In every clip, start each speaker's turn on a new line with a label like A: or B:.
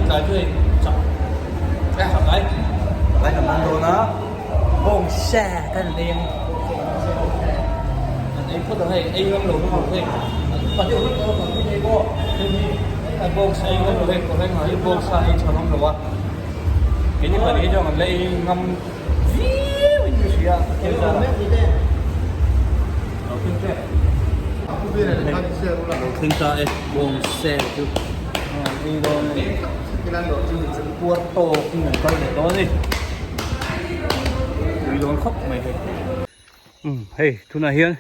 A: tlai chu hei chak chak ai.
B: Tlai kan man dawn a, bawng sa kan ei ang.
A: An ei phawt ang hei, ei ngam lo lutuk hei. Bawng sa ei ngam lo hei, kawreng ah hi bawng sa ei tha ngam lo a. Keini pahnih hi chuan kan la ei ngam viau in ka hria a thil zar ah. Lo thleng tep. Lo thleng ta e, bawng sa chu an ei dawn a ni. Puar tawk in an kal leh dawn a ni. Tui dawn khawp mai hei. Umm hei tunah hian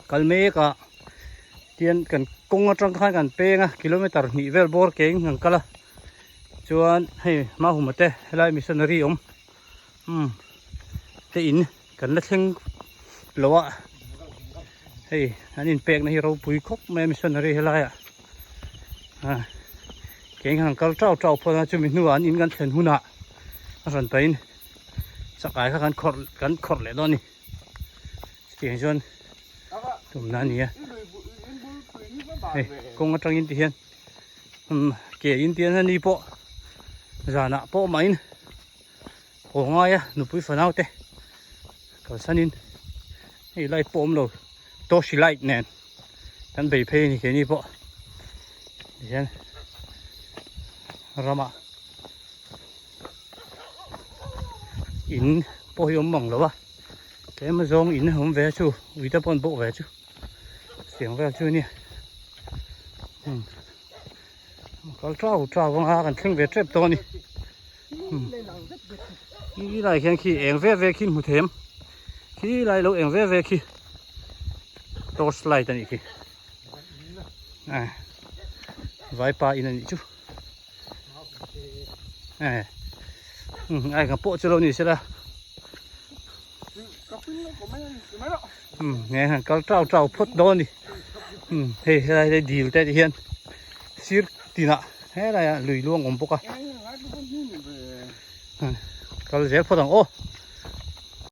A: kal mek a tian kan kawng atang khan kan peng a kilometer hnih vel bawr ke in kan kal a chuan hei mahuma te helai missionary awm umm te in kan la thleng lo a hei an inpek na hi ropui khawp mai a missionary helai ah ah ke in kan kal tau tau phawt a chumi hnuah an in kan thlen hunah a hran pahin. Chakai kha kan khawrh kan khawrh leh dawn a ni chutiang chuan tumna a ni a hei kawng atangin ti hian umm ke in ti hian ni pawh zanah pawh mahin haw ngai a nupui fanau te kalsanin hei light pawh awm lo torch light nen kan bei phei a ni keini pawh tihian ramah. In pawh hi awm mang lo a tlem azawng in awm ve chu ui te pawh an bawk ve chu tiang vel chu ania umm kal tau tau anga kan thleng ve tep tawh a ni umm khi lai khian khi eng ve ve khi hmu them khi lai lo eng ve ve khi torch light a nih khi a vaipa in a nih chu. Ai ka pawh chu lo ni sela nge han kal tau tau phawt dawn ni hei helai hi dil te ti hian sir tinah helaiah lui luang awm bawk a kal zel phawt ang aw.